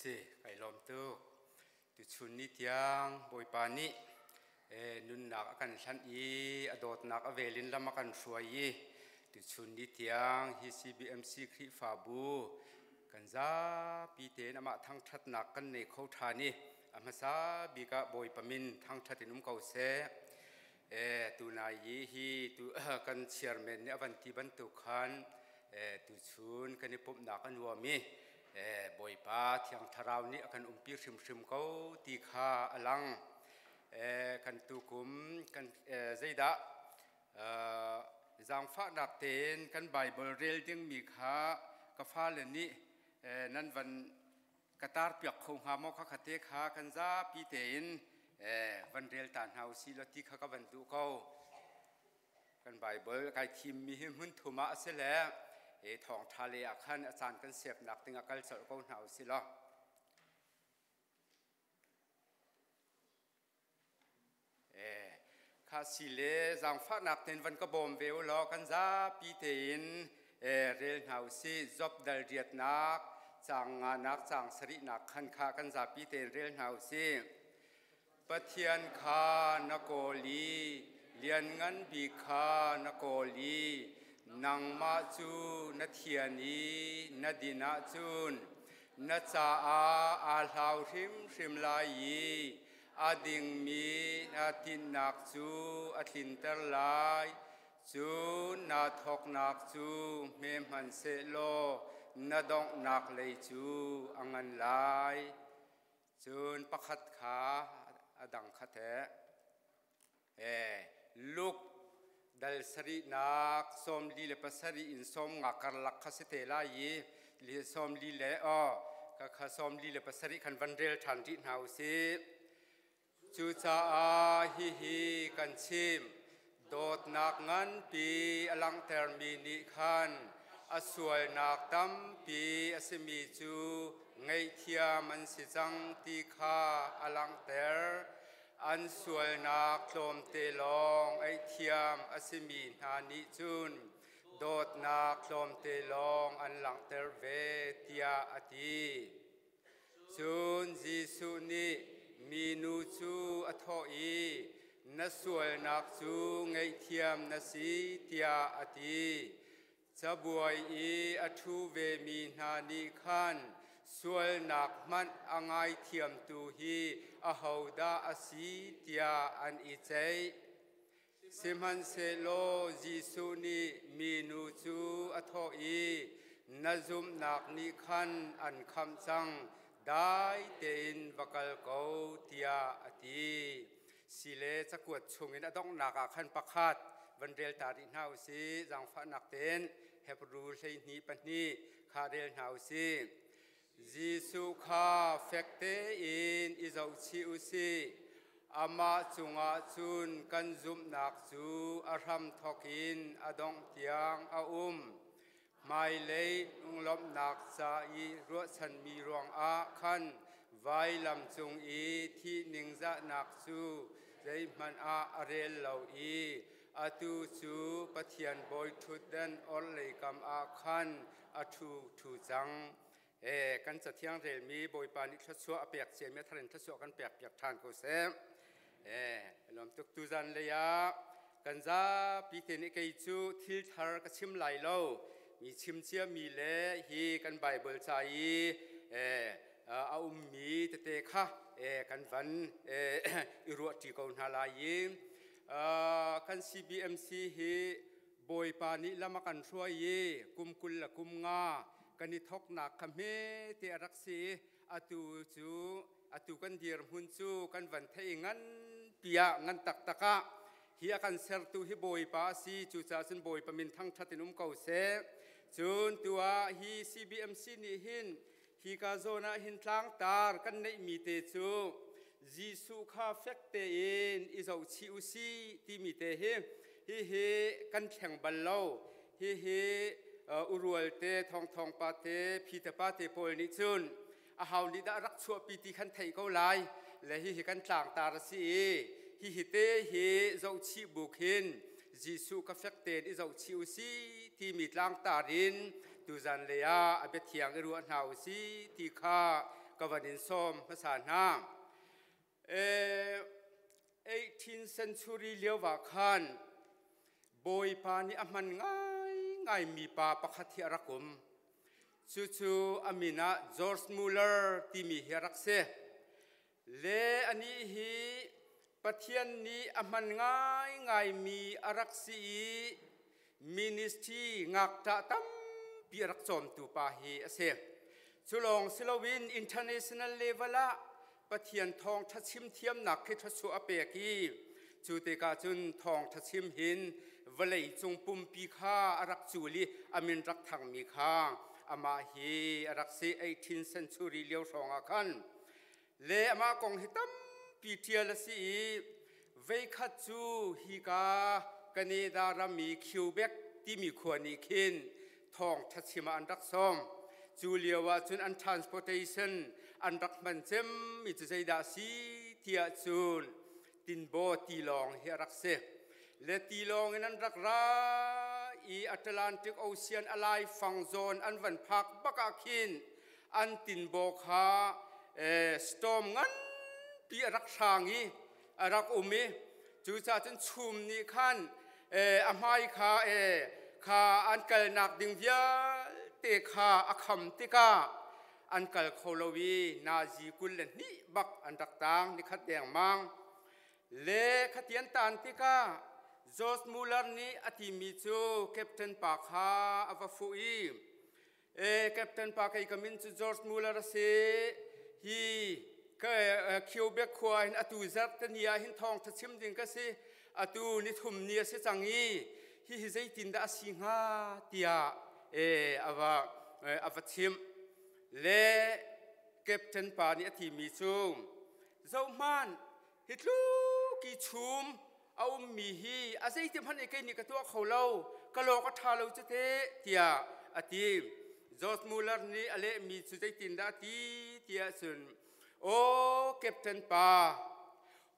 Si, kai lawm tuk. Tuchun ni tiang Bawipa nih nunnak a kan hlanh i a dawtnak a vel in lam a kan hruai i tuchun ni tiang hi CBMC Khrihfabu kan zapi tein amah thangṭhatnak kan nei kho ṭhan i a hmasa bik ah Bawipa min thangṭhat in um ko seh. Tunai i hi tu kan chairman nih a van ti bantuk khan tuchun kan i pumhnak a nuam i Bawipa Thiang Thlarau nih a kan umpi hrimhrim ko ti kha a lang. Kan tukum kan zeidah zaangfahnak tein kan Bible rel dingmi kha ka fale nih nan van ka tarpiak kho hnga maw? Kha khate kha kan zapi tein van rel ta hna usih law ti kha ka van duh ko. Kan Bible kai thimmi hi hmun thum ah a si le thawngṭha le ah khan a caan kan siapnak ding ah kal colh ko hna usih law. Kha si le zaangfahnak tein van ka bawm ve u law kan zapi tein rel hna u sih. Job dal riatnak caang nganak caang sarihnak khan kha kan zapi tein rel hna u sih. Pathian kha na kawl i Lianngan Bik kha na kawl i nangmah cu na thian i na din ahcun na caah aa hlau hrimhrim lai i a dingmi na tinhnak cu a tlinter lai. Cun naa thawknak cu hme hmanhsehlaw na donghnak lei cu a ngan lai. Cun pakhat kha a dang kha teh. Luke dal sarihnak 47 in 50 karlak kha si te lai i 40 le aw ka kha 47 khan van rel ṭhan rih hna u sih. Cucaah hihi kan chim: dawtnak nganpi a langhtermi nih khan a sualnak tampi a simi cu ngaihthiam an si cang ti kha a langhter. An sualnak tlawmte lawng eihthiam a simi hna nih cun dawtnak tlawmte lawng an langhter ve, tiah a ti. Cun Jesuh nih minu cu a thawh i, "Na sualnak cu ngaihthiam na si," tiah a ti. Cabuai i a ṭhu vemi hna nih khan sualnak hmanh a ngaithiamtu hi ahodah a si tiah an i ceih. Sihmanhsehlaw Jesuh nih minu cu a thawh i, "Na zumhnak nih khan an khamh cang, dai tein va kal ko," tiah a ti. Sile cakuat chungin a donghnak ah khan pakhat van rel ta rih hna u sih. Zaangfahnak tein Hebru 12:2 kha rel hna u sih. Jesuh kha fek tein i zohchih u sih. Amah cungah cun kan zumhnak cu a hramthawk in a dongh tiang a um. Hmailei lunglawmhnak ca i ruahchanmi ruangah khan vailam cung i thih ningzahnak cu zeihmanh ah a rel lo i atu cu Pathian bawi ṭhutdan orhlei kam ah khan a ṭhu ṭhu cang. Kan cathiang relmi Bawipa nih thluachuah a pek ciami a thar in thluachuah kan pek piak ṭhan ko seh. Lawm tuk. Tuzan lei ah kan zapi te nih kei cu thil thar ka chim lai lo. Mi chim ciami le hi kan Bible ca i a ummi tete kha kan van i ruahṭi ko hna lai i kan CBMC hi Bawipa nih lam a kan hruai i kum 20 le kum nga kan i thawknak kha hme te a rak si i atu cu atu kan dirhmun cu kan van theih i nganpi ah, ngan taktak ah hi a kan sertu hi Bawipa a si. Cucaah cun Bawipa min thangṭhat in um ko seh. Cun tu ah hi CBMC nih hin hi ka zawn ah hin tlangtar kan neihmi te cu Jesuh kha fek tein i zohchih u sih timi te hi hihi kan thleng bal lo. Hihi urual te, thongthong pa te, phite pa te pawl nih cun a hau nih dah rak chuahpi ti khan theih ko lai le hihi kan tlangtar a si i hihi te hi zohchih bu khin Jesuh ka fek tein i zohchih u si timi tlangtar in tuzan lei ah a biathiang i ruah hna u si ti kha. ka van in sawm hmasa hna. 18th century lio ah khan Bawipa nih a hman ngaingaimi pa pakhat hi a rak um. Cucu a min ah George Muller timi hi a rak si. Le anih hi Pathian nih a hman ngaingaimi a rak si i ministry ngakṭah tampi a rak cawmtu pa hi a si. Cu lawng si loin international level ah Pathian thawngṭha chim thiamnak khi thluachuah a pek i cu tikah cun thawngṭha chim hin vawlei cung pumpi kha a rak cul i a min rak thangmi kha amah hi a rak si. 18th century lio hrawng ah khan le amah kong hi tampi ṭial a si i veikhat cu hika Canada ram i Quebec timi khua nih khin thawngṭha chim ah an rak sawm. Cu lio ah cun an transportation an rak hman cemmi cu zeidah a si tiah cun tinbaw tilawng hi a rak si. Le tilawng in an rak ra i Atlantic Ocean a laifang zawn an van phak bak ah khin an tinbaw kha storm nganpi a rak hrang i a rak um i cucaah cun chum nih khan a hmai kha kha an kalnak ding vialte kha a kham tikah an kal kho lo i nazi 22 bak an rak tang nikhat dengmang. Le khatian tan tikah George Muller nih a timi cu captain pa kha a va fuh i, "E, captain pa, kei ka min cu George Muller a si. Hi Quebec khua hin atu zarh te ni ah hin thawng tha chim ding ka si. Atu ni thum ni a si cang i hi hi zeitin dah a si hnga?" tiah a va chimh. Le captain pa nih a timi cu, "Zohhmanh, hi tluk i chum a ummi hi a zeiti hmanh i kei nih ka tuah kho lo, ka lawk a ṭha lo cu teh," tiah a ti. George Muller nih a lehmi cu zeitindah a ti tiah cun, "Aw, captain pa,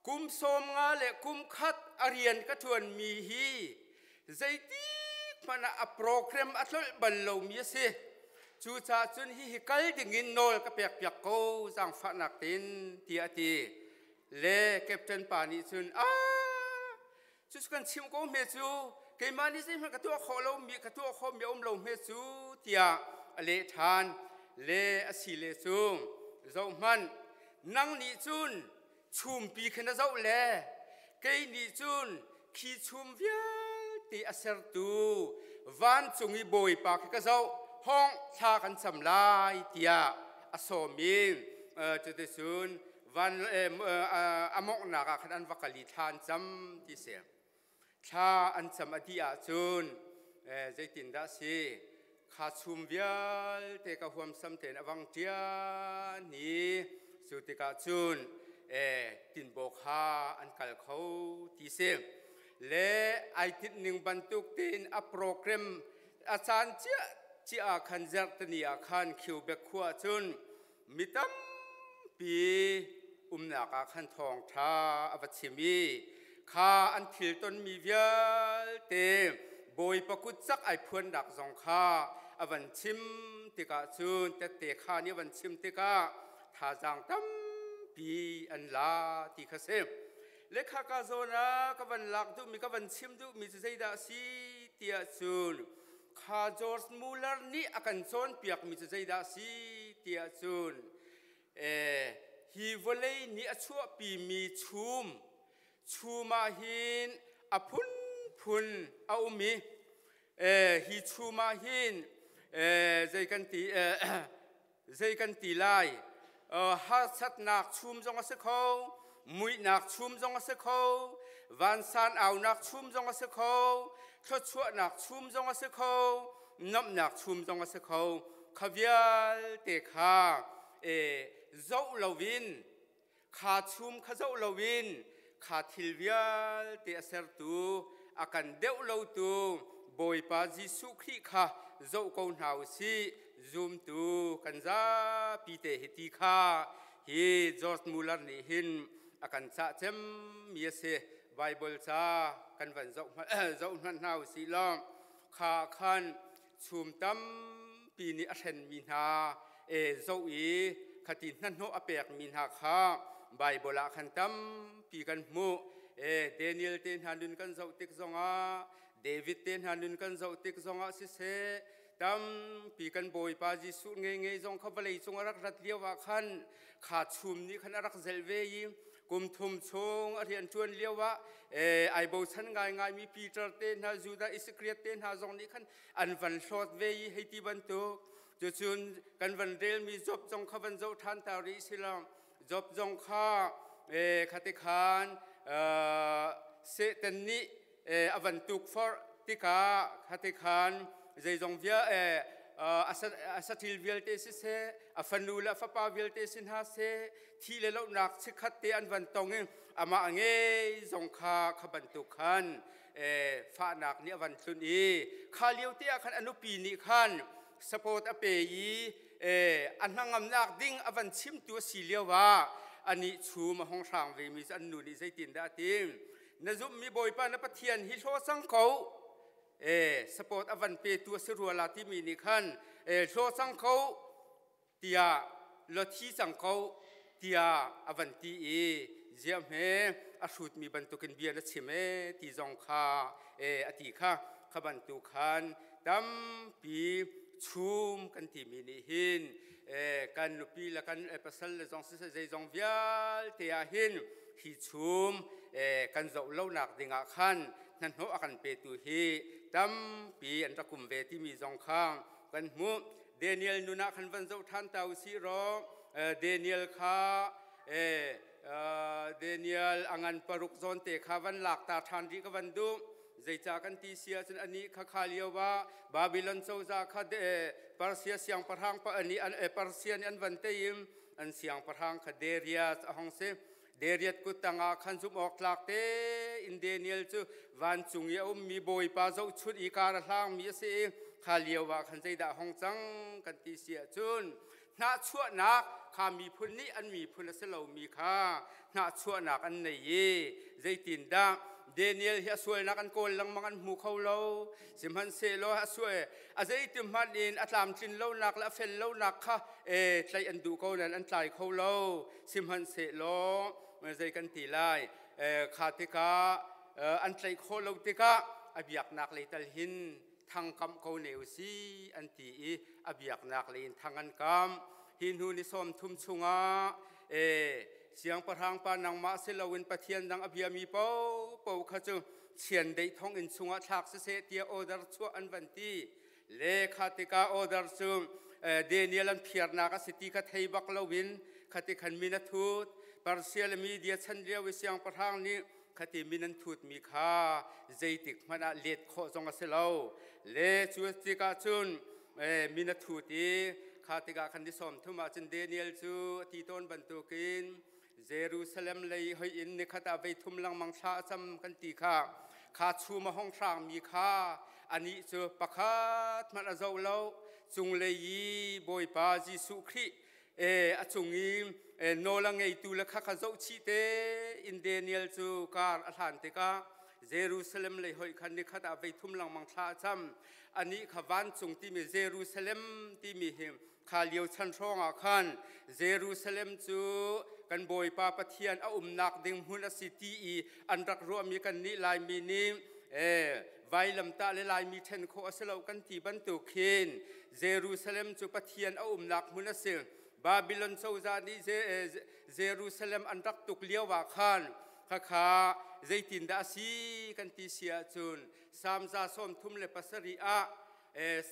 kum 50 le kum khat a rian ka ṭuanmi hi zeitik hmanh ah a program a tlolh bal lomi a si. Cucaah cun hihi kal dingin nawl ka pekpiak ko, zaangfahnak tein," tiah a ti. Le captain pa nih cun, "Ah, cu kan chim ko hme cu, keimah nih zeihmanh ka tuah khawh lomi ka tuah khawhmi a um lo hme cu," tiah a leh ṭhan. Le a si le cu, "Zohhmanh, nang nih cun chumpi khi na zoh le kei nih cun khi chum vialte a sertu vancung i Bawipa khi ka zoh. Hong, thla kan cam lai," tiah a sawm i cuticun van a monghnak ah khan an va kal i thla an cam ti si. Thla an cam a dih ahcun zeitindah si, kha chum vialte ka huamsam tein a vang ṭian i cu tikah cun tinbaw kha an kal kho ti si. Le ai tinh ning bantuk tein a program a caan cia cia ah khan zarhteni ah khan Quebec khua cun mi tampi umnak ah khan thawngṭha a va chim i kha an thil tonmi vialte Bawipa kut cak ai phuannak zong kha a van chim tikah cun tette kha nih a van chim tikah thazaang tampi an la ti kha si. Le khaka zawn ah ka van lak duhmi, ka van chim duhmi cu zeidah a si tiah cun, kha George Muller nih a kan cawnpiakmi cu zeidah a si tiah cun, hi vawlei nih a chuahpimi chum chum ah hin a phunphun a um i hi chum ah hin zei kan ti lai, harsatnak chum zong a si kho, muihnak chum zong a si kho, vansan aunak chum zong a si kho, thluachuahnak chum zong a si kho, nomhnak chum zong a si kho. Kha vialte kha zoh loin, kha chum kha zoh loin, kha thil vialte a sertu, a kan deuh lotu Bawipa Jesuh Khrih kha zoh ko hna u sih, zumtu kan zapi te hi, ti kha hi George Muller nih hin a kan cah cemmi a si. Bible ca kan van zoh zoh hna u sih law, kha khan chum tampi nih a hrenmi hna zoh i Khati hnahnawh a pekmi hna kha Baibal ah khan tampi kan hmuh. Daniel te hna nun kan zoh tik zongah, David te hna nun kan zoh tik zongah siseh, tampi kan Bawipa Jesuh ngei zong kha vawlei cung a rak rat lio ah khan kha chum nih khan a rak zelh ve i kum thum chung a rian ṭuan lio ah ai bochan ngaingaimi Peter te hna, Judah Iskariot te hna zong nih khan an van hlawt ve i hei ti bantuk. Cucun kan van relmi Job zong kha van zoh ṭhan ta rih silaw, Job zong kha khati khan Satan nih a van tukforh tikah khati khan zeizong via a saṭil vialte siseh, a fanu le a fapa vialte si hna seh, thi le lohnak chikkhat te an van tong i amah ngei zong kha kha bantuk khan fahnak nih a van tlunh i kha lio te ah khan a nupi nih khan support a pe i a hnangamnak ding a van chimtu a si lio ah anih chum a hong hrang vemi cu an nu nih zeitindah a ti? "Na zumhmi Bawipa na Pathian hi hlaw cang ko." Support a van petu a si rua la timi nih khan "hlaw cang ko" tiah, "lo thi cang ko" tiah a van ti i, "Ziah hme a hrutmi bantukin bia na chim e?" ti zong kha a ti kha. Kha bantuk khan tampi chum kan timi nih hin kan nupi le kan pasal le zong siseh, zeizong vialte ah hin hi chum kan zoh lonak dingah khan hnahnawh a kan petu hi tampi an rak um ve timi zong kha kan hmuh. Daniel nun ah khan van zoh ṭhan ta usih raw, Daniel kha, Daniel a ngan paruk zawn te kha van lak ta ṭhan rih ka van duh. Zeicah kan ti si ahcun anih kha kha lio ah Babylon cozah kha Persia siangpahrang pa nih Persia nih an van tei i an siangpahrang kha Darius a hong si. Darius kut tangah khan zumh awk tlak tein Daniel cu vancung i a ummi Bawipa zohchunh i kar a hlangmi a si i kha lio ah khan zeidah hong cang kan ti si ahcun hnahchuahnak kha miphun nih an miphun a si lomi kha hnahchuahnak an nei i zeitindah Daniel hi a sualnak an kawl lengmang, an hmu kho lo. Sihmanhsehlaw a sual a zeiti hmanh in a tlamtlin lonak le a fel lonak kha tlaih an duh ko nain an tlai kho lo. Sihmanhsehlaw zei kan ti lai, kha tikah an tlaih khawh lo tikah a biaknak lei tal hin thang kamh ko ne u si an ti i a biaknak lei in thang an kamh. Hi hnu ni 30 chungah siangpahrang pa nangmah si loin pathian dang a biami paohpaoh kha cu chiandeih thonginn chungah thlak siseh tiah order chuah an van ti le kha tikah order cu Daniel an phiarnak a si ti kha thei bak loin khati khan min a thut. Persia le Media chan lio i siangpahrang nih khati min an thutmi kha zeitik hmanh ah let khawh zong a si lo le cu tikah cun min a thut i kha tikah khan ni 30 ah cun Daniel cu a ti tawn bantukin Jerusalem lei hoi in nikhat ah voi thum lengmang thla a cam kan ti kha. Kha chum a hong hrangmi kha anih cu pakhat hmanh a zoh lo, cunglei i Bawipa Jesuh Khrih a cung i nawl a ngeitu le kha kha zohchih te in Daniel cu kar a hlan tikah Jerusalem lei hoih khan nikhat ah voi thum lengmang thla a cam. Anih kha vancung timi Jerusalem timi hi kha lio chan hrawng ah khan Jerusalem cu kan Bawipa Pathian a umnak ding hmun a si ti i an rak ruahmi kannih Laimi nih vailamtah le Laimi ṭhen khawh a si lo kan ti bantuk khin Jerusalem cu Pathian a umnak hmun a si. Babylon cozah nih Jerusalem an rak tuk lio ah khan khakha zeitindah a si kan ti si ahcun Salm 137 ah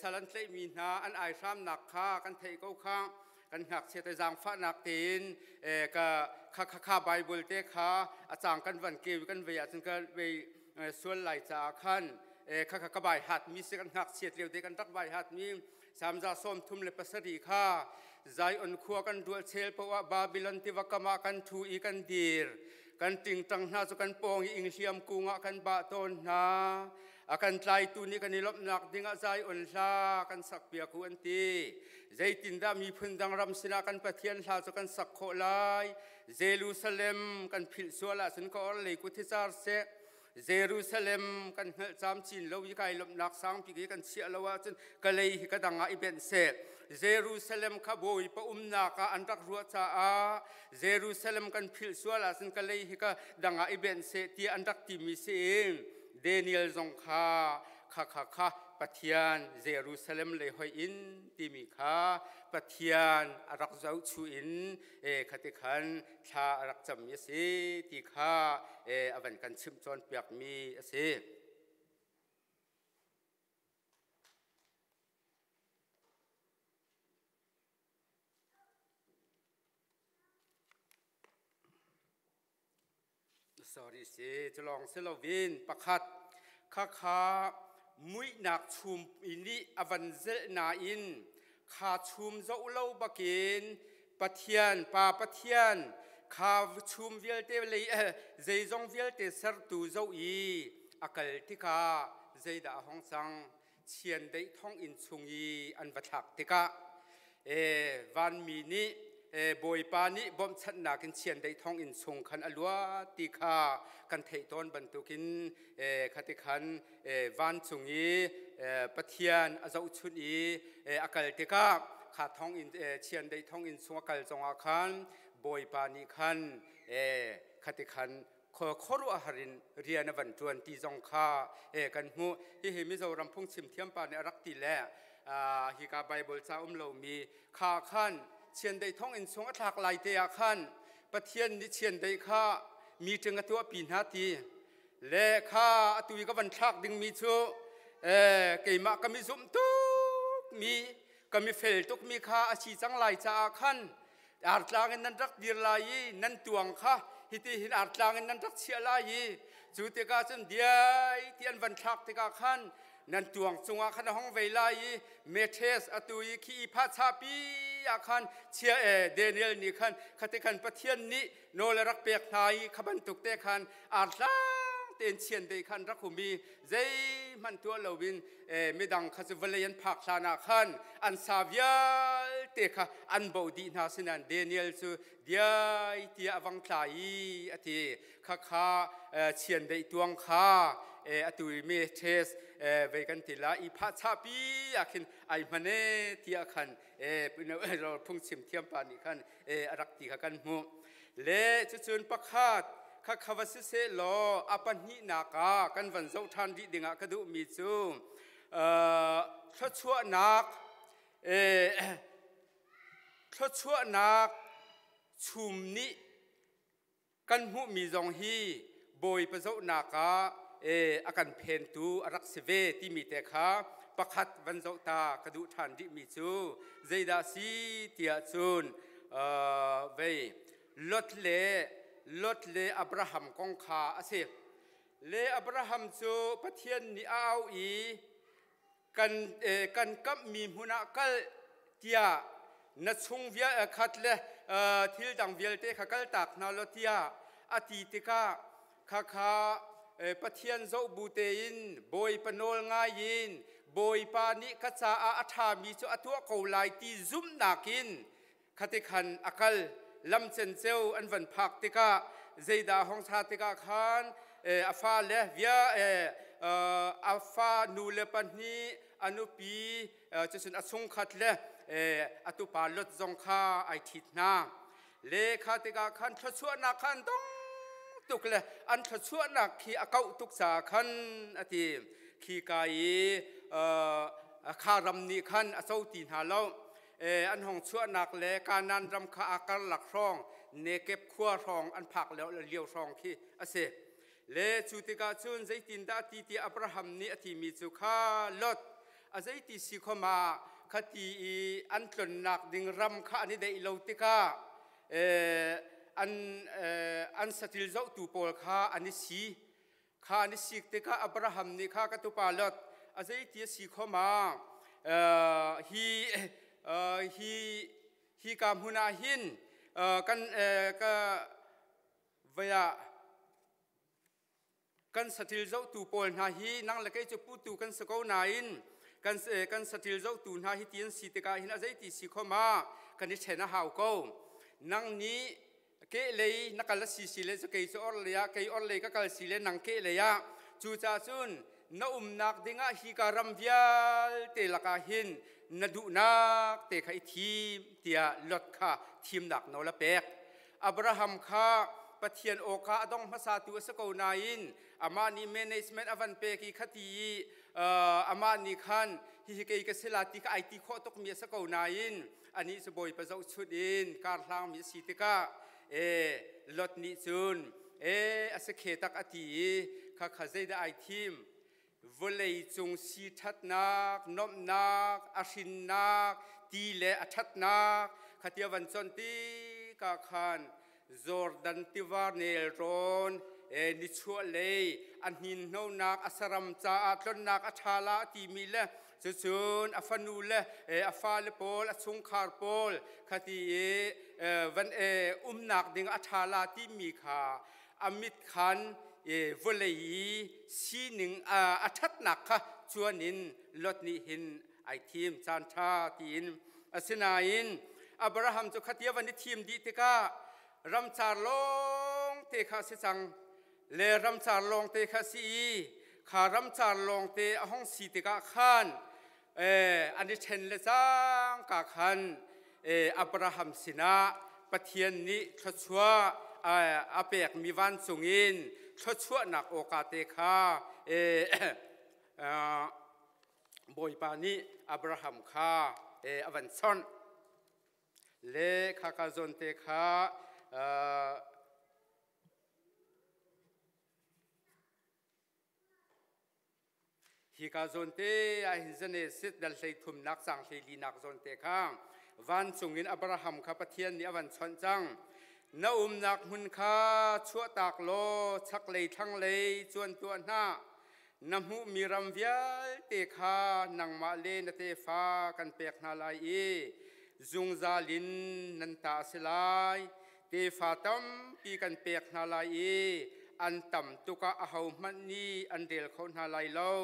sal an tlaihmi hna an aihramnak kha kan theih ko kha. Kan ngakchia te zaangfahnak tein ka kha kha kha Bible te kha a cang kan van keu kan vei ahcun ka vei sual lai caah khan kha kha ka bai hatmi si. Kan ngakchiat lio te kan rak bai hatmi Salm 137 kha, Zion khua kan rual chel poah Babylon tiva kam ah kan thu i kan dir, kan tingtang hna cu kan pawng i inghliam kung ah kan bah tawn hna. A kan tlaitu nih kan i lawmhnak dingah Zion hla kan sak piak u an ti. Zeitindah miphun dang ram sinah kan Pathian hla cu kan sak khawh lai? Jerusalem kan philh sual ahcun ka orhlei kut hi car seh. Jerusalem kan hngalh camcin lo i kai lawmhnak sangpi i kan chiah lo ahcun ka lei hi ka dang ah i benh seh. Jerusalem kha Bawipa umnak ah an rak ruah caah Jerusalem kan philh sual ahcun ka lei hi ka dang ah i benh seh tiah an rak timi si. Daniel zong kha kha kha kha Pathian Jerusalem lei hoi in timi kha Pathian a rak zohchu in khati khan thla a rak cammi a si ti kha a van kan chimh cawnpiakmi a si. Sorry si, culawng si loin pakhat khakha muihnak chum i nih a van zelh nain kha chum zoh lo bakin Pathian Pa Pathian kha chum vialte lei zeizong vialte sertu zoh i a kal tikah zeidah a hong cang? Chiandeih thonginn chung i an va thlak tikah vanmi nih Bawipa nih bawmhchanhnak in chiandeih thonginn chung khan a luat ti kha kan theih tawn bantukin khati khan vancung i Pathian a zohchunh i a kal tikah kha thonginn chiandeih thonginn chung a kal zongah khan Bawipa nih khan khati khan khuaruahhar in rian a van ṭuan ti zong kha kan hmuh. Hihi Mizoram phungchim thiampa nih a rak ti le hika Bible ca um lomi kha khan chiandeih thonginn chung a thlak lai te ah khan Pathian nih chiandeih kha meeting a tuahpi hna ti le kha atu i ka van thlak dingmi cu keimah ka mi zumh tukmi ka mi fel tukmi kha a si cang lai caah khan artlang in nan rak dir lai i nan tuang kha hiti hin artlang in nan rak chiah lai i cu tikah cun diai ti an van thlak tikah khan nan tuang cungah khan a hong vei lai i Methes atu i khi i phachapi ah khan chia e Daniel nih khan khati khan Pathian nih nawl a rak pek hna i kha bantuk te khan artlang tein chian te khan rak hum i zeihmanh tuah loin midang kha cu vawlei an phak hlan ah khan an sa vialte kha an bo dih hna. Sinan Daniel cu diai tiah a vang tla i a ti kha kha chiandeih tuang kha atu i me test vei kan ti la i phah chahpi ah khin ai hmane tiah khan phungchim thiam pa nih khan a rak ti kha kan hmuh. Le cucun pakhat kha kha va siseh law a pahnihnak ah kan van zoh ṭhan rih dingah ka duhmi cu thluachuahnak thluachuahnak chum nih kan hmuhmi zong hi Bawipa zohnak ah a kan phentu a rak si ve timi te kha pakhat van zoh ta ka duh ṭhan rihmi cu zeidah si tiah cun vei Lot le Lot le Abraham kong kha a si. Le Abraham cu Pathian nih a auh i kan kan kamhmi hmun ah kal tiah na chung khat le thil dang vialte kha kaltak hna law tiah a ti tikah khakha Pathian zoh bu tein Bawipa nawl ngai in Bawipa nih ka caah a ṭhami cu a tuah ko lai ti zumhnak in khati khan a kal. Lam cenceo an van phak tikah zeidah hong sa tikah khan a fa le via a fa nu le pahnih a nupi cucun a chungkhat le a tupa Lot zong kha ai ṭhit hna. Le kha tikah khan thluachuahnak kha an dong tuk le an thluachuahnak khi a kauh tuk caah khan a ti khi ka i kha ram nih khan a co ti hna lo. An hong chuahnak le Kanaan ram kha aa karlak hrawng Nekeb khua hrawng an phak lio hrawng khi a si. Le cu tikah cun zeitindah ti ti Abraham nih a timi cu kha Lot a zeiti si khoma kha ti i an tlonnak ding ram kha an i deih lo tikah an an satil zohtu pawl kha an i si kha an i sik tikah Abraham nih kha ka tupa Lot a zeiti a si khoma hi hi hi ka hmun ah hin kan ka vei ah kan saṭil zohtu pawl hna hi nang le kei cu putu kan si ko nain kan kan saṭil zohtu hna hi ti an si tikah hin a zeiti si khom ah kan i ṭhen a hau ko. Nang nih kehlei na kal a si si le cu kei cu orhlei ah kei orhlei ka kal si le nang kehlei ah cucaah cun na umnak dingah hi ka ram vialte lakah hin Na duhnak te kha i thim tiah Lot kha thimnak nawl a pek. Abraham kha Pathian aw kha a dong hmasatu a si ko nain amah nih management a van pek i khati i amah nih khan hihi kei ka si la ti kha ai ti khawh tukmi a si ko nain anih cu Bawipa zohchunh in kar hlangmi a si tikah e Lot nih cun e a si khe tak a ti i kha kha zeidah ai thim? Vawleicung si ṭhatnak, nuamhnak, a hrinnak, ti le a ṭhatnak khatia van conh tikah khan Jordan tiva nelrawn nichuahlei a hninhnonak a saram caah tlonnak a ṭha la timi le cucun a fanu le a fale pawl, a chungkhar pawl khati i van umnak ding a ṭha la timi kha a mit khan vawlei i sining a ṭhatnak kha cuan in Lot nih hin ai thim caan ṭha tiin. Asinain Abraham cu khatia van i thim dih tikah ramcar lawng te kha si cang le ramcar lawng te kha si i kha ramcar lawng te a hong si tikah khan an i ṭhen le cangka khan Abraham sinah Pathian nih thluachuah a pekmi vancung in thluachuahnak awka te kha Bawipa nih Abraham kha a van chawnh. Le khaka zawn te kha Hika zawn te ah hin Genesis dal 33nak cang 14nak zawn te kha vancung in Abraham kha Pathian nih a van chawnh cang. Na umnak hmun kha chuahtak law chaklei thlanglei cuan tuah hna. Na hmuhmi ram vialte kha nangmah le na tefa kan pek hna lai i zungzal in nan ta a si lai. Tefa tampi kan pek hna lai i an tam tuk ah ahohmanh nih an rel kho hna lai lo.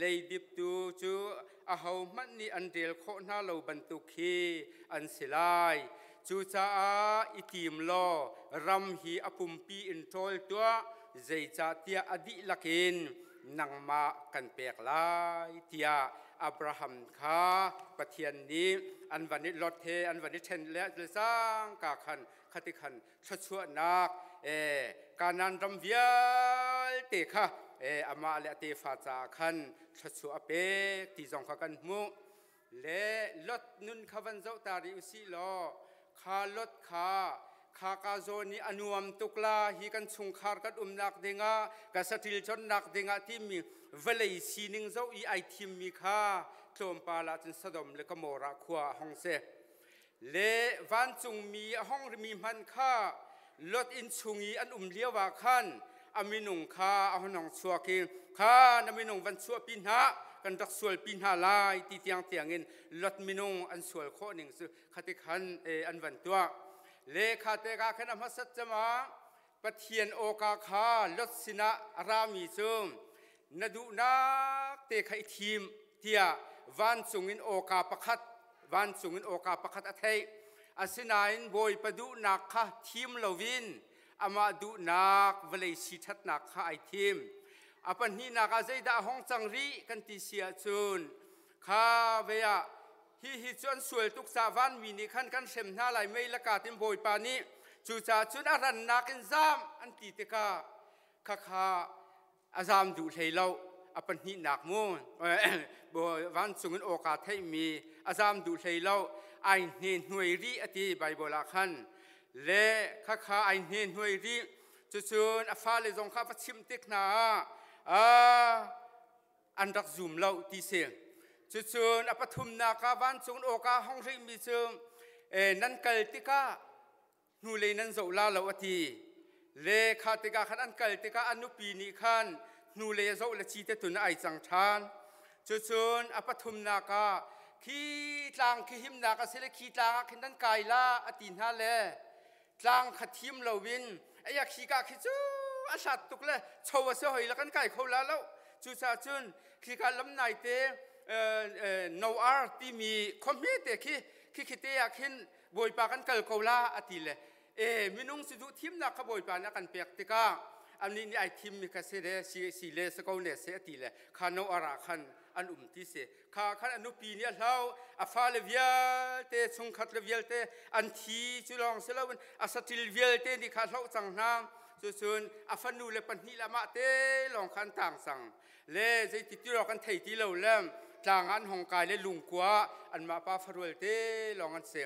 Leidip tu cu ahohmanh nih an rel khawh hna lo bantuk khi an si lai. Cucaah i tim law ram hi a pumpi in ṭawl tuah, zeicahtiah a dihlak in nangmah kan pek lai tiah Abraham kha Pathian nih an van i Lot he an van i ṭhen le cangka khan khati khan thluachuahnak Kanaan ram vialte kha amah le a tefa caah khan thluachuah a pek ti zong kha kan hmuh. Le Lot nun kha van zoh ta rih u sih law kha Lot kha kha ka zawn i a nuam tuk la hi kan chungkhar kan umnak dingah ka saṭil chonnak dingah timi vawlei sining zoh i ai thimmi kha tlawmpal ah cun Sodom le Gomorrah khua a hong si. Le vancungmi a hong rimi hmanh kha Lot inn chung i an um lio ah khan a minung kha a hon chuak i kha na minung van chuahpi hna, kan rak sualpi hna lai ti tiang tiangin Lot minung an sual khawh ning cu khati khan an van tuah. Le kha te ka khan a hmasat cama Pathian awka kha Lot sinah a rami cu na duhnak te kha i thim tiah vancung in awka pakhat vancung in awka pakhat a theih. Asinain Bawipa duhnak kha thim loin amah duhnak vawlei si ṭhatnak kha ai thim. A pahnihnak ah zeidah a hong cang rih kan ti si ahcun kha ve ah hihi cu an sual tuk caah vanmi nih khan kan hrem hna lai mei le ka tin Bawipa nih cucaah cun a rannak in zam an ti tikah khakha a zam duh hlei lo. A pahnihnak mu vancung in awka theihmi a zam duh hlei lo, ai hne hnuai rih a ti Baibal ah khan. Le khakha ai hne hnuai rih cucun a fale zong kha va chimh tik hna ah an rak zum lo ti si. Cucun a pathumnak ah vancung awka hong rihmi cu nan kal tikah hnulei nan zoh la lo a ti. Le kha tikah khan an kal tikah a nupi nih khan hnulei a zoh le ci te tun ai cang ṭhan. Cucun a pathumnak ah khi tlang khi himnak a si le khi tlang ah khin nan kai la a ti hna le tlang kha thim loin aya khi ka khi cu a hlat tuk le cho a si hoi la kan kai kho la lo, cucaah cun khika lam nai te Noar timi khuahme te khi khi khi te ah khin Bawipa kan kal ko la a ti le e minung si duh thimnak kha Bawipa nih a kan pek tikah anih nih ai thimmi kha si le si si le si ko ne se a ti le kha Noar ah khan. an um ti si. Kha khan a nupi nih a hlau, a fale vialte, chungkhat le vialte an thi. Cu lawng si loin a saṭil vialte nih kha hloh cang hna. Cucun a fanu le pahnih le amah te lawng kha an tang cang le zeiti ti awk an thei ti lo le tlang ah an hong kai le lungkua anmah pa farual te lawng an si.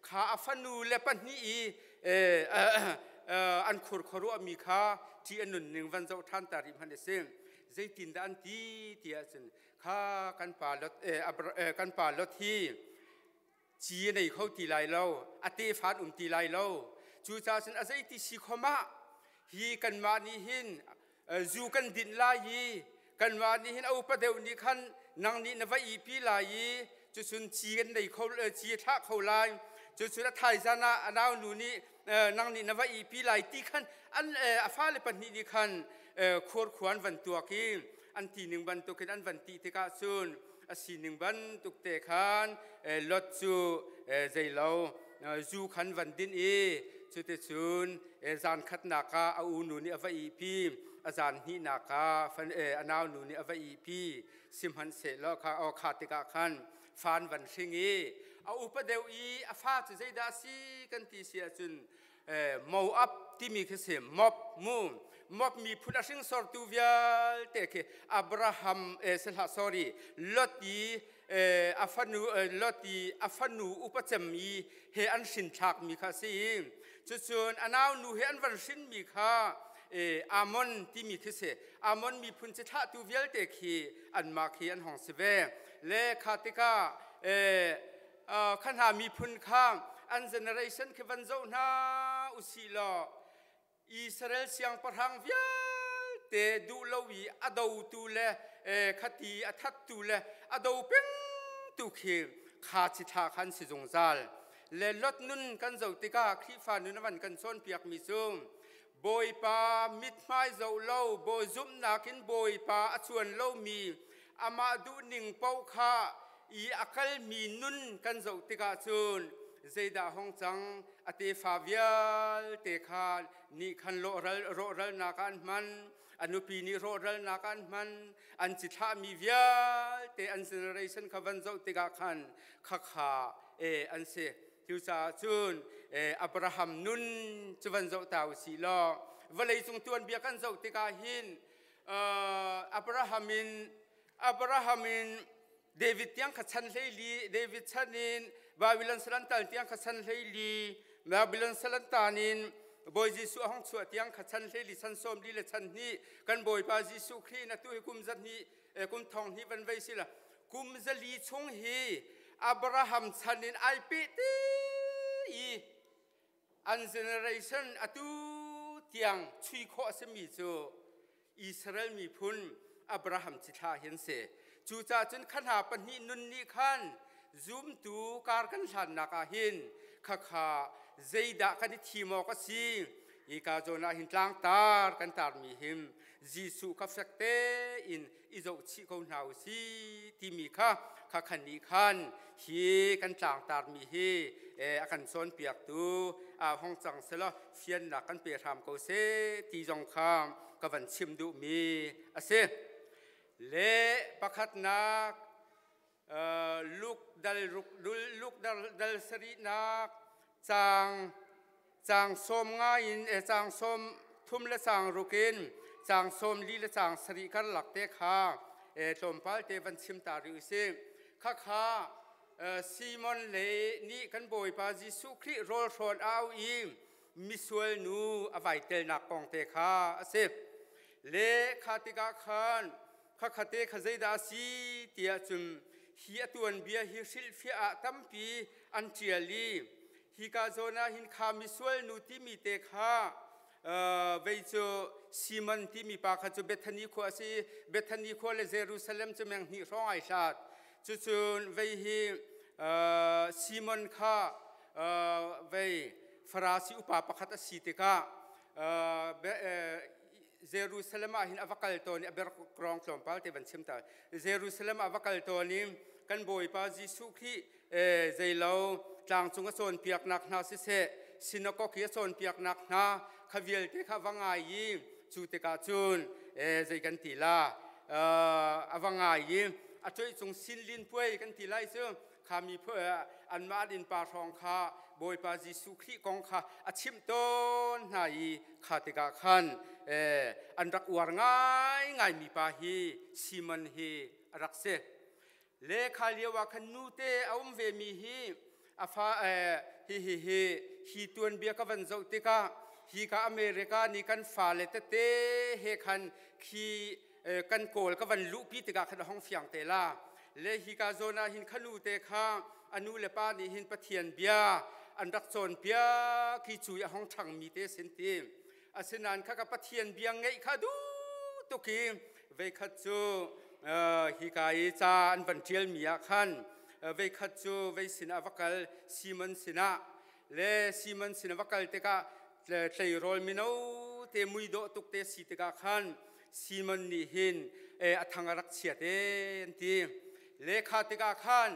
Kha a fanu le pahnih i an khur khuaruahmi kha ṭih a nunning van zoh ṭhan ta rih hmanh a si. Zeitindah an ti ti ahcun, kha kan pa Lot kan pa Lot hi ci a nei kho ti lai lo, a tefa an um ti lai lo. Cucaah cun a zeiti si khom ah hi kanmah nih hin zu kan dinh lai i kanmah nih hin a upa deuh nih khan nang nih na va ihpi lai i cucun ci kan nei kho, ci a thlah kho lai. Cucun a thaizan ah a nau nu nih nang nih na va ihpi lai ti khan an a fale pahnih nih khan khuarkhuan van tuak i an ti ning bantukin an van ti tikah cun a sining bantuk te khan Lot cu zeilo zu khan van din i cuticun zan khatnak ah a unu nih a va ihpi, a zan hnihnak ah a nau nu nih a va ihpi. Sihmanhsehlaw kha aw kha tikah khan fan van hring i a upa deuh i a fa cu zeidah a si kan ti si ahcun, Moab timi khi si. Mob mu Mob miphun a hringsortu vialte khi Abraham sihlah, sorry, Lot i a fanu, Lot i a fanu upa cem i he an hrin thlakmi kha si. Cucun a nau nu he an van hrinmi kha Amon timi khi si. Amon miphun ci thlahtu vialte khi anmah khi an hong si ve le kha tikah kha hna miphun kha an generation khi van zoh hna usih law, Israel siangpahrang vialte duh lo i a dotu le khati a thattu le a do pengtu khi kha chithla khan si zungzal. Le Lot nun kan zoh tikah Khrihfa nun a van kan cawnpiakmi cu Bawipa mithmai zoh lo, bawi zumhnak in Bawipa a cuan lomi, amah duhning paoh kha i a kalmi nun kan zoh tikah cun zeidah hong cang? A tefa vialte kha nih khan rawhralnak ah an hman, a nupi nih rawhralnak ah an hman. An cithlahmi vialte an generation kha van zoh tikah khan khakha an si. Cucaah cun Abraham nun cu van zoh ta u sih law, vawleicung tuanbia kan zoh tikah hin Abraham in David tiang kha chan 14, David chan in Babylon salantal tiang kha chan 14, Babylon salantan in Bawi Jesuh a hong chuah tiang kha chan 14, chan 40 le chan hnih. Kan Bawipa Jesuh Khrih in atu hi kum zat hnih, kum thong hnih van vei si la, kum 400 chung hi Abraham chan in ai peh te i an generation atu tiang chui khawh a simi cu Israel miphun Abraham cithlah hin si. Cucaah cun kha hna pahnih nun nih khan zumtu kar kan hlannak ah hin khakha zeidah kan i thim awk a si? Hika zawn ah hin tlangtar kan tarmi him Jesuh kha fek tein i zohchih ko hna u si timi kha kha khan nih khan hi kan tlangtarmi hi a kan cawnpiaktu hong cang selaw fiannak kan pe hram ko seh ti zong kha ka van chim duhmi a si. Le pakhatnak Luke dal Luke dal sarihnak caang caang 15 in caang 33 le caang ruk in caang 40 le caang 7 karlak te kha tlawmpal te van chim ta rih usih. Khakha Simon le nih kan Bawipa Jesuh Khrih rawl hrawn au i misual nu a vai telnak kong te kha a si. Le kha tikah khan khakhate kha zeidah a si tiah cun, hi a tuanbia hi hrilhfiah ah tampi an ṭial i hika zawn ah hin kha misual nu timi te kha vei cu Simon timi pa kha cu Bethany khua a si. Bethany khua le Jerusalem cu meng hnih hrawng ai hlat. Cucun vei hi Simon kha vei Farasi upa pakhat a si tikah Jerusalem ah hin a va kal tawn i, a berkrong tlawmpal te van chim ta, Jerusalem ah va kal tawn i kan Bawipa Jesuh Khrih zeilo tlangcung a cawnpiaknak hna siseh, synagogue i a cawnpiaknak hna kha vialte kha va ngai i cu tikah cun zei kan ti la, a va ngai i A cuai cung sinlin puai kan ti lai cu kha mi anmah an innpa hrawng kha Bawipa Jesuh Khrih kong kha a chimh tawn hna i kha tikah khan an rak uar ngaingai mi pa hi Simon hi a rak si. Le kha lio ah khan nute a um ve mi hi a fa hi hi hi hi tuanbia ka van zoh tikah hi ka America nih kan fale tete he khan khi kan kawl ka van luhpi tikah khan a hong fiang te la. Le hi ka zawn ah hin khanu te kha a nu le pa nih hin Pathian bia an rak cawnpiak hi cu a hong ṭhangmi te sin ti. Asinain kha ka Pathian bia ngeih kha duh tuk i veikhat cu hika i ca an van ṭialmi ah khan veikhat cu vei sinah va kal, Simon sinah. Le Simon sinah va kal tikah tleirawl mino te muidawh tuk te si tikah khan Simon nih hin a thang a rak chiat e an ti. Le kha tikah khan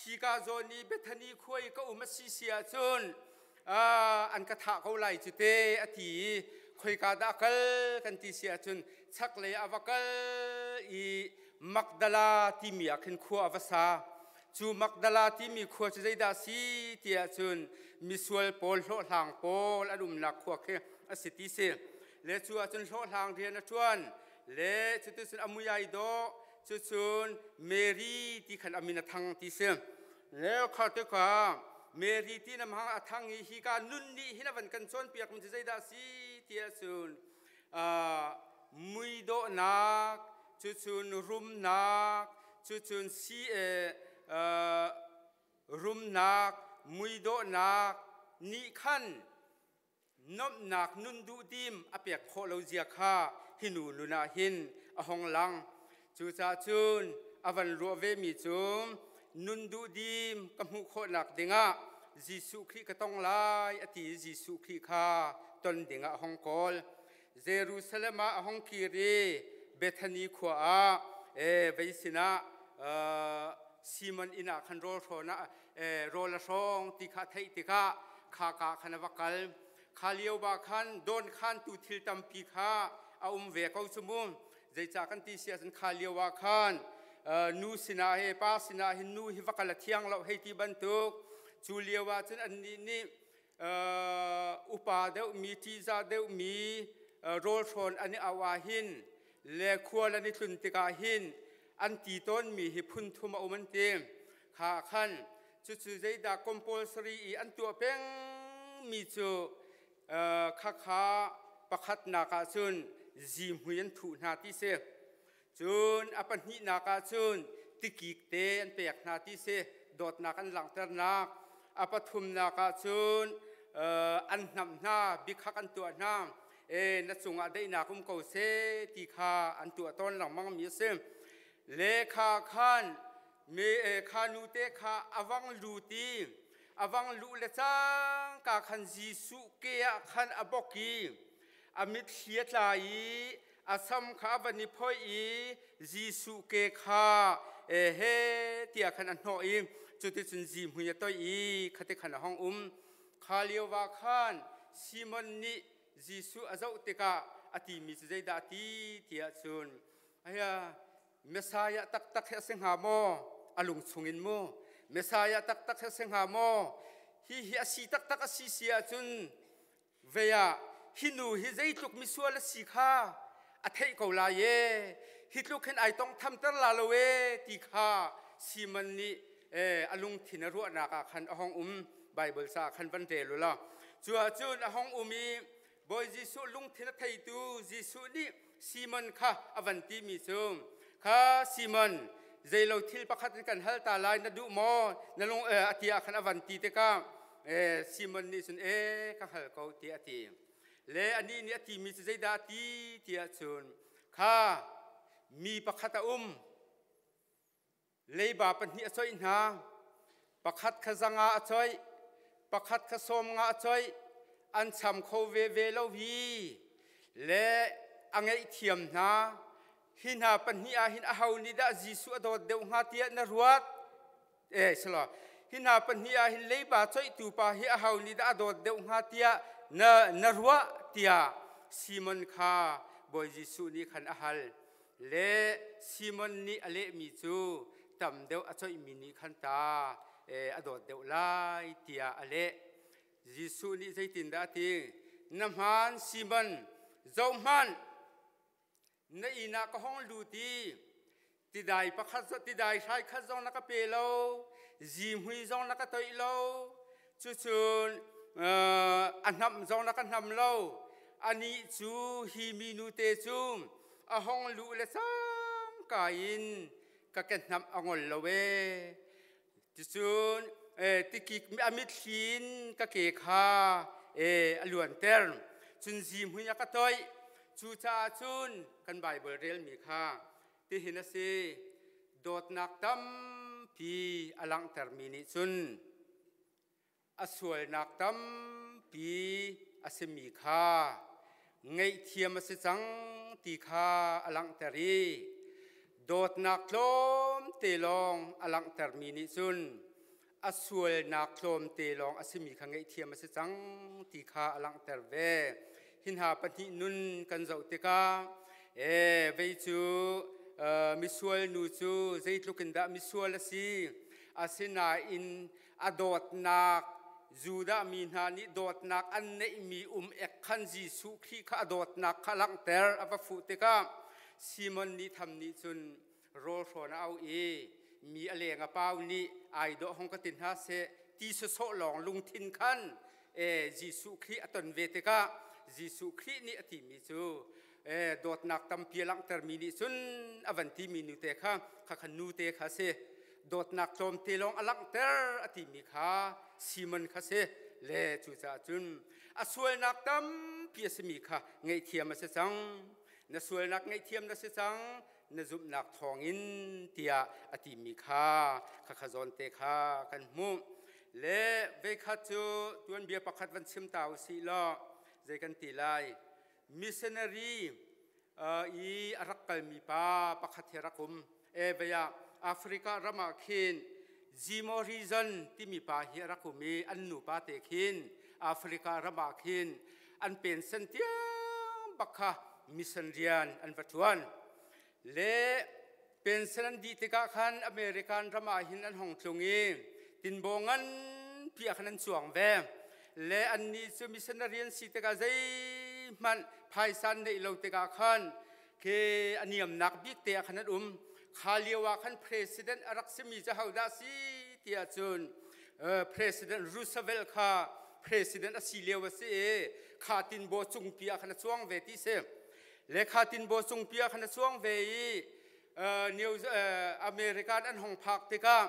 hika zawn i Bethany khua i ka um a si si ahcun an ka thah ko lai cu te a ti i khoika dah kal kan ti si ahcun chaklei a va kal i Magdala timi ah khin khua a va sa. Cu Magdala timi khua cu zeidah a si ti ahcun misual pawl, hlawhhlang pawl an umnak khua khi a si ti si. Le cu ahcun hlawhhlang rian a ṭuan. Le cuticun a mui ai dawh, cucun Mary ti khan a min a thang ti si. Le kha tikah Mary ti na hmang a thang i hika nun nih hin a van kan cawnpiak mi cu zeidah a si ti ahcun muidawhnak, cucun rumnak, cucun si rumnak, muidawhnak nih khan nuamhnak nun duhdim a pek khawh lo zia kha hi nu nun ah hin a hong lang. Cucaah cun a van ruah vemi cu nun duhdim ka hmuh khawhnak dingah Jesuh Khrih ka tong lai a ti i Jesuh Khrih kha ton dingah a hong kawl. Jerusalem ah a hong kir i Bethany khua ah vei sinah Simon inn ah khan rawl hrawn ah rawl a hrawng ti kha a theih tikah khaka khan a va kal. Kha lio ba khan dawn khantu thil tampi kha a um ve ko cu mu. Zeicah kan ti si ahcun kha lio ah khan nu sinah he pa sinah hin nu hi va kal a thiang lo hei ti bantuk. Cu lio ah cun annih nih upa deuhmi, ṭihzah deuhmi rawl hrawn an i auh ah hin le khual an i tlun tikah hin an ti tawnmi hi phun thum a um an ti. Kha khan cucu zeidah compulsory i an tuah pengmi cu khakha pakhatnak ah cun zihmui an thuh hna ti si. Cun a pahnihnak ah cun tikik te an pek hna ti si, dawtnak an langhternak. A pathumnak ah cun an hnamh hna, biakhak an tuah hna. E na cungah daihnak um ko seh ti kha an tuah tawn lengmang mi a si. Le kha khan me kha nute kha a vang lut i a vang luh le cangka khan Jesuh ke ah khan a bok i a mitthli a tla i a sam kha a van i phoih i Jesuh ke kha he tiah khan a hnawh i cuticun zihmui a toih i khati khan a hong um. Kha lio va khan Simon nih Jesuh a zoh tikah a timi cu zeidah a ti tiah cun aya Messiah taktak hi a si hnga maw? A lung chungin mu Messiah taktak hi a si hnga maw? Hi hi a si taktak a si si ahcun vei ah hi nu hi zeitluk misual a si kha a theih ko lai e, hi tluk hin ai tong thamter la lo e ti kha Simon nih a lungthin a ruahnak ah khan a hong um. Bible ca khan van rel u law cu ahcun a hong um i Bawi Jesuh lungthin a theitu Jesuh nih Simon kha a van timi cu, kha Simon, zeilo thil pakhat in kan hal ta lai, na duh maw? Na lung a ti ah khan a van ti tikah Simon nih cun e ka hngal ko tiah a ti. Le anih nih a timi cu zeidah a ti tiah cun kha mi pakhat a um, leiba pahnih a coih hna, pakhat kha zanga a coih, pakhat kha sawm nga a coih, an cham kho veve lo hi le a ngaihthiam hna. Hi hna pahnih ah hin aho nih dah Jesuh a dawt deuh hnga tiah na ruat? Eh sala hi hna pahnih ah hin leiba coihtu pa hi aho nih dah a dawt deuh hnga tiah na na ruah tiah Simon kha Bawi Jesuh nih khan a hal. Le Simon nih a lehmi cu tam deuh a coihmi nih khan ta a dawt deuh lai tiah a leh. Jesuh nih zeitindah a ti? Na hmaan Simon, zohhmanh, na inn ah ka hong lut i tidai pakhat tidai hrai khat zong na ka pe lo, zihmui zong na ka toih lo, cucun a hnamh zong na ka hnam lo. Anih cu hi minu te cu a hong luh le cangka in ka ke hnamh a ngol lo ee. Cucun tikik a mitthli in ka ke kha a luanter. Cun zihmui a ka toih. Cucaah cun kan Baibal relmi kha tihin a si. Dawtnak tampi a langhtermi nih cun a sualnak tampi a simi kha ngaihthiam a si cang ti kha a langhter i dawtnak tlawmte lawng a langhtermi nih cun a sualnak tlawmte lawng a simi kha ngaihthiam a si cang ti kha a langhter ve. Hi hna pahnih nun kan zoh tikah vei cu misual nu cu zeitluk in dah misual a si, asinain a dawtnak Judah mi hna nih dawtnak an neihmi um ek khan Jesuh Khrih kha a dawtnak kha langhter a va fuh tikah Simon nih tham nih cun rawl hrawn a au i mi a leng a pau nih ai dawh hong ka ti hna seh ti sawsawh lawng lungthin khan Jesuh Khrih a ton ve tikah Jesuh Khrih nih a timi cu dawtnak tampi a langhtermi nih cun a van timi nute kha kha nute kha si dawtnak tlawmte lawng a langhter a timi kha Simon kha si le cucaah cun a sualnak tampi a simi kha ngaihthiam a si cang na sualnak ngaihthiam na si cang na zumhnak thawngin tiah a timi kha kha zawnte kha kan hmuh le veikhat cu tuanbia pakhat van chim ta u sih law zei kan ti lai Missionary i a rak kalmi pa pakhat hi rak um. E vei ah Africa ram ah khin Jimo Region timi pa hi a rak um i an nupa te khin Africa ram ah khin an pension tiang bak kha mission rian an va ṭuan. Le pension an dih tikah khan American ram ah hin an hong tlung i tinbaw nganpi ah khan an cuang ve. Le annih cu missionary an si tikah zeihmanh phaisa an neih lo tikah khan khi a niamnak bik te ah khan an um. Kha lio ah khan president a rak simi cu hodah si tiah cun President Roosevelt kha president a si lio a si i kha tinbaw cungpi ah khan a cuang ve ti si. Le kha tinbaw cungpi ah khan a cuang ve i New American an hong phak tikah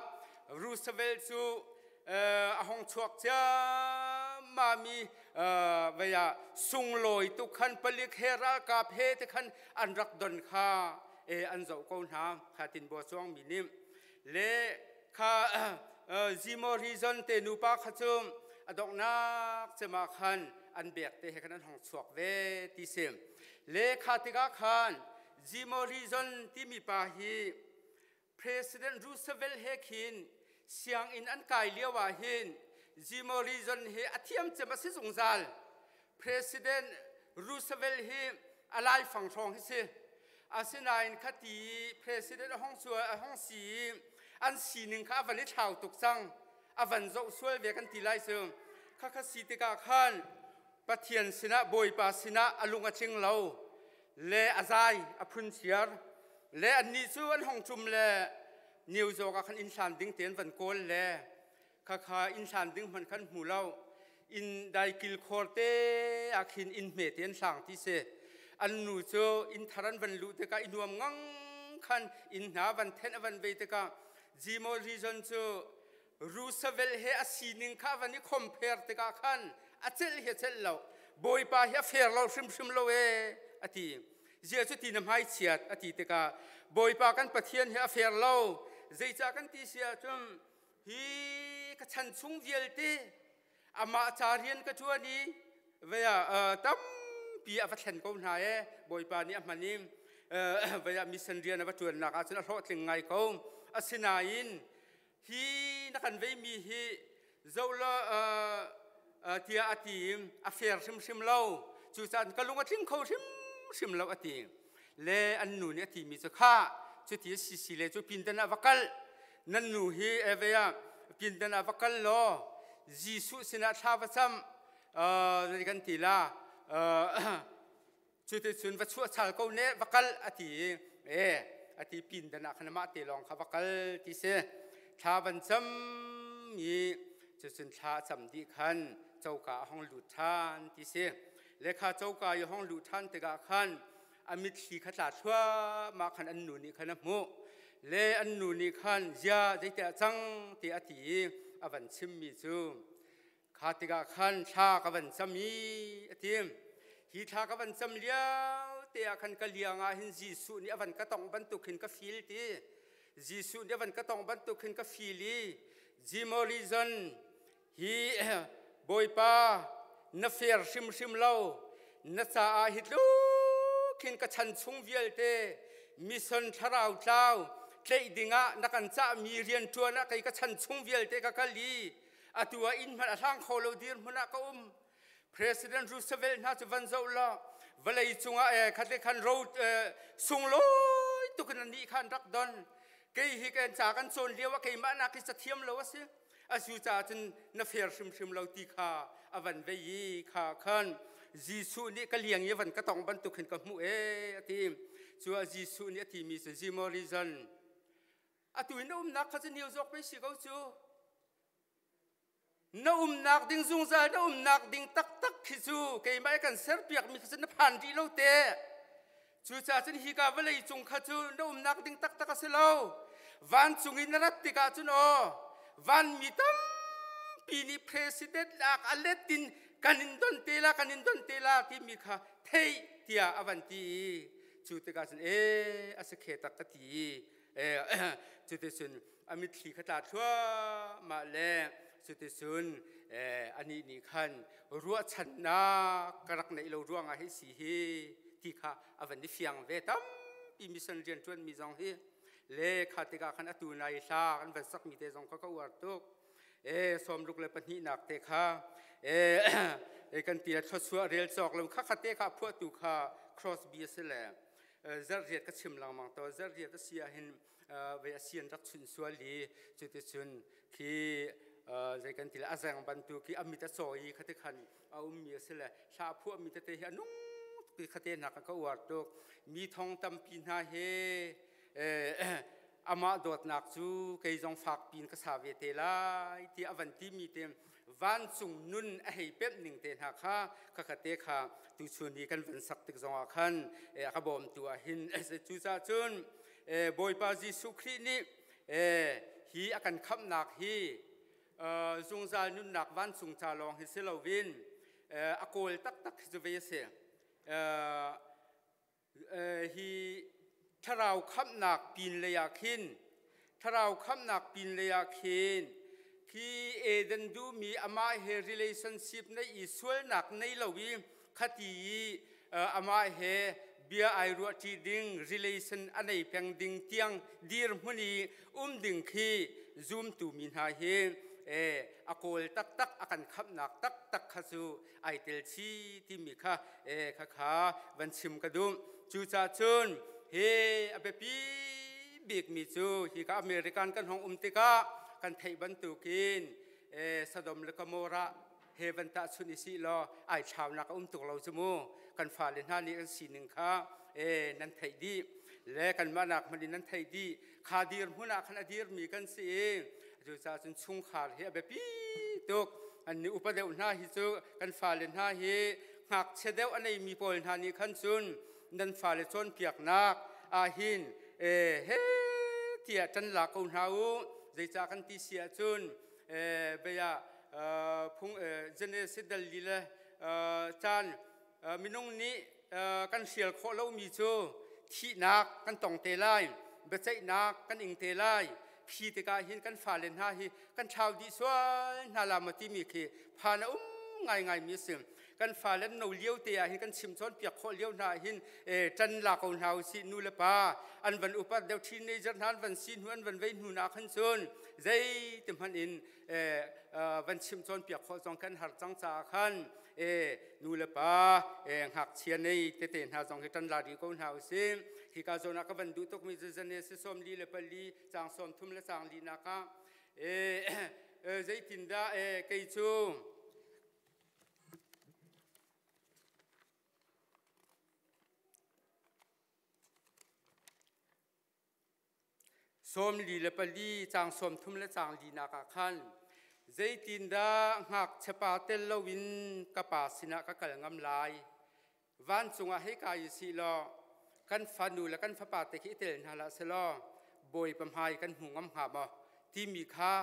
Roosevelt cu a hong chuak ciammami vei ah sunglawi tuk khan palik he ralkap he te khan an rak don kha an zoh ko hna kha tinbaw cuangmi nih le kha Zimo Region te nupa kha cu a donghnak cem ah khan an bek te he khan an hong chuak ve ti si le kha tikah khan Zimo Region timi pa hi President Roosevelt he khin sianginn an kai lio ah hin Zimo Region hi a thiam cem a si zungzal President Roosevelt hi a laifang hrawng hi si. Asinain khati president a hong sual a hong si i an sining kha a van i thlau tuk cang. A van zoh sual ve kan ti lai cu. Khakha si tikah khan Pathian sinah Bawipa sinah a lung a tling lo le a zai a phunchiar le annih cu an hong ṭum le New York ah khan inn hlan ding tein van kawl le Khakha inn hlan ding hmanh khan hmu lo. Inn daikil khor te ah khin inn hme te an hlang ti si. An nu cu inn thar an van luh tikah i nuam ngang khan inn hna van thenh a van vei tikah Jimo region cu Roosevelt he a sining kha van i compare tikah khan a celh hi a celh lo. Bawipa hi a fair lo hrimhrim lo ee a ti. Zia cu ti na hmai chiat a ti tikah Bawipa kan Pathian hi a fair lo. Zeicah kan ti si ahcun Hi ka chan chung vialte amah ca rian ka ṭuan i vei ah tampi a va thlen ko hna ee Bawipa nih a hman i vei ah mission rian a va ṭuannak ahcun a hlawhtling ngai ko. Asinain hi na kan veimi hi zoh law tiah a ti i a fair hrimhrim lo. Cucaah ka lung a tling kho hrimhrim lo a ti. Le an nu nih a timi cu kha cuti a si si le cu pindan ah va kal nan nu hi eve ah pindan ah va kal law Jesuh sinah thla va cam kan ti la cuticun va chuah chal ko ne va kal a ti i e a ti pindan ah khan amah te lawng kha va kal ti si thla van cam i cucun thla cam dih khan coka a hong lut ṭhan ti si le kha coka i hong luh ṭhan tikah khan a mitthli kha tla thluahmah khan an nu nih khan a hmuh le an nu nih khan zia zeitiah cang ti a ti i a van chimmi cu Kha tikah khan thla ka van cam i a ti. Hi thla ka van cam lio te ah khan ka liang ah hin Jesuh nih a van ka tongh bantuk hin ka feel ti. Jesuh nih a van ka tongh bantuk hin ka feel i Jim Morrison hi Bawipa na fair hrimhrim lo na caah hi tluk hin ka chan chung vialte mission thlarau tlau tleih dingah na kan cahmi rianṭuan ah kei ka chan chung vialte ka kal i Atu ah inn hmanh a hlang kho lo dirhmun ah ka um. President Roosevelt hna cu van zoh law vawlei cungah eh, khat le khan ro eh, sunglawi tuk in nih khan rak don. Kei hi kan ca kan cawn lio ah keimah nak hi cathiam lo a si. Asu caah cun na fair hrimhrim lo ti kha a van vei i kha khan Jesuh nih ka liang i van ka tong bantuk hin ka hmuh ee a ti. Cu ah Jesuh nih a timi cu Jim Atu in na umnak kha cu New York pei si ko cu. Na umnak ding zungzal na umnak ding taktak khi cu keimah i kan serpiakmi kha cu na phan rih lo te. Cucaah cun hika vawlei cung kha cu na umnak ding taktak a si lo. Vancung in na rat tikah cun aw vanmi tampi nih president lak a let in kan in don te la kan in don te la timi kha theih tiah a van ti i cu tikah cun ee a si khe tak ka ti i cuticun a mitthli kha tla thluahmah le cuticun anih nih khan ruahchannak ka rak neih lo ruangah hi si hi ti kha a van i fiang ve tampi mission rianṭuanmi zong hi le kha tikah khan atu nai hla kan van sakmi te zong kha ka uar tuk e sawmruk le pahnihnak te kha e kan ti thluachuah rel cawk lo kha kha te kha phuahtu kha Crosby a si le zarhriat ka chim lengmang to zarhriat a si ahhin ve a sian rak chun sual i cuticun khi zei kan ti le a zeng bantuk khi a mit a caw i khati khan a ummi a si le hla phuahmi tete hi a nung tuk i khate hna ka uar tuk mi thong tampi hna he amah dawtnak cu kei zong fak pin ka sa ve te lai ti a van timi te vancung nun a hei pemh ning te hna kha khakha te kha tuchun hi kan van sak tik zongah khan a ka bawmtu ah hin cucaah cun Bawipa Jesuh Khrih nih hi a kan khamhnak hi zungzal nunnak vancung ca lawng hi si loin a kawl taktak hi cu ve a si. Hi thlarau khamhnak pin lei ah khin thlarau khamhnak pin lei ah khin khi Eden duhmi amah he relationship nei i sualnak nei lo i khati i amah he bia ai ruahṭi ding relation a nei peng ding tiang dirhmun i um ding khi zumtu mi hna hi a kawl taktak a kan khamhnak taktak kha cu ai tel chi timi kha kha kha van chim ka duh. Cucaah cun he a biapi bikmi cu hi ka American kan hong um tikah kan theih bantukin Sodom le Gomorrah he van tahchunh i sih law ai thlaunak a um tuk lo cu mu. Kan fale hna nih an sining kha nan theih dih le kanmah nak hmanh in nan theih dih. Kha dirhmun ah khan a dirmi kan si i cucaah cun chungkhar hi a biapi tuk. An nih upa deuh hna hi cu kan fale hna hi ngakchia deuh a neimi pawl hna nih khan cun nan fale cawnpiaknak ahhin he tiah ṭan la ko hna u. Zeicah kan ti si ahcun bia phung Genesis dal li le caan minung nih kan hrial khawh lomi cu thihnak kan tong te lai, biaceihnak kan ing te lai. Khi tikah hin kan fale hna hi kan thlau dih sual hna la maw timi khi phan a um ngaingaimi a si. Kan fale no lio te ah hin kan chim cawn piak khawh lio hna hin ṭan la ko hna usih. Nu le pa an van upat deuh, teenager hna an van si hnu, an van vei hnu na khan cun zei ti hmanh in van chim cawn piak khawh zong kan har cang caah khan nu le pa ngakchia nei tete hna zong hi ṭan la rih ko hna usih. Hika zawn ah ka van duh tukmi cu Genesis 44 caang 30 le caang linak ah zeitindah kei cu 44 caang 30 le caang linak ah khan, zeitindah ngakchiapa tel loin ka pa sinah ka kal ngam lai? Vancung ah hei kai u sih law kan fanu le kan fapa te khi i tel hna hlah selaw Bawipa hmai kan hmu ngam hnga maw timi kha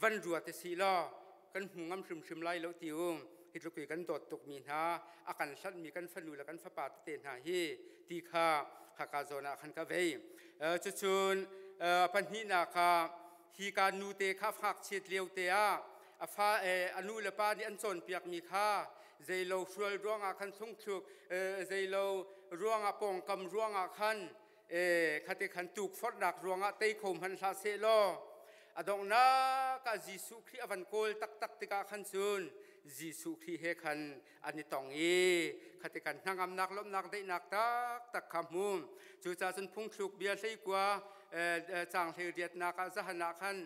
van ruat sih law kan hmu ngam hrimhrim lai lo ti u. Hi tluk i kan dawt tukmi hna, a kan hlanhmi kan fanu le kan fapa tete hna hi ti kha haka zawn ah khan ka vei. Cucun pahnihnak ah, hi ka nute kha ngakchiat lio te ah a fa a nu le pa nih an cawnpiakmi kha zeilo hrual ruangah khan thlungthluk, zeilo ruangah, pawngkam ruangah khan, khate khan tukforhnak ruangah tei kho hmanh hlah seh law a donghnak ah Jesuh Khrih a van kawl taktak tikah khan cun Jesuh Khrih he khan an i tong i khate khan hnangamnak, lawmhnak, daihnak taktak kha hmu. Cucaah cun Phungthluk Bia 19 caang 18nak ah, zahan ah khan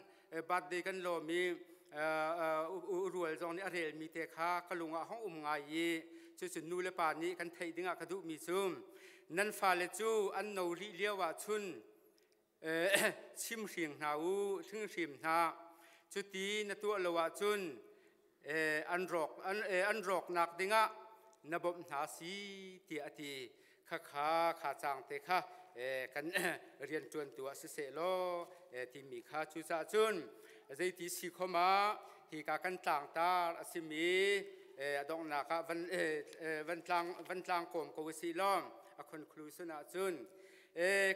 birthday kan lawm i rual zong nih a relmi te kha ka lung ah hong um ngai i cucu nu le pa nih kan theih dingah ka duhmi cu, nan fale cu an no rih lio ah chun chimhring hna u, hringhrim hna. Cuti na tuah lo ahcun an rawk an rawknak dingah na bawmh hna si, tiah a ti. Khakha kha cang te kha kan rianṭuantu ah siseh law timi kha. Cucaah cun zeiti si khom ah hika kan tlangtar a simi a donghnak ah van van tlang van tlang kawm ko usih law, a conclusion ah cun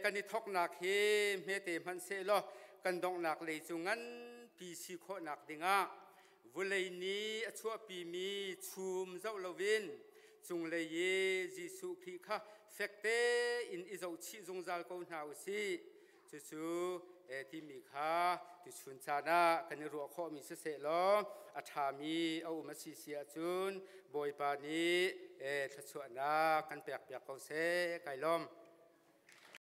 kan i thoknak hi hmete hmanh seh law kan donghnak lei cu nganpi si khawhnak dingah vulei nih a chuahpimi chum zoh loin cunglei i Jesuh Khrih kha fek tein i zohchih zungzal ko hna u sih. Cucu timi kha tuchun caan ah kan i ruah khawhmi siseh law a ṭhami a um a si si ahcun Bawipa nih thluachuahnak kan pekpiak ko seh. Kai lawm.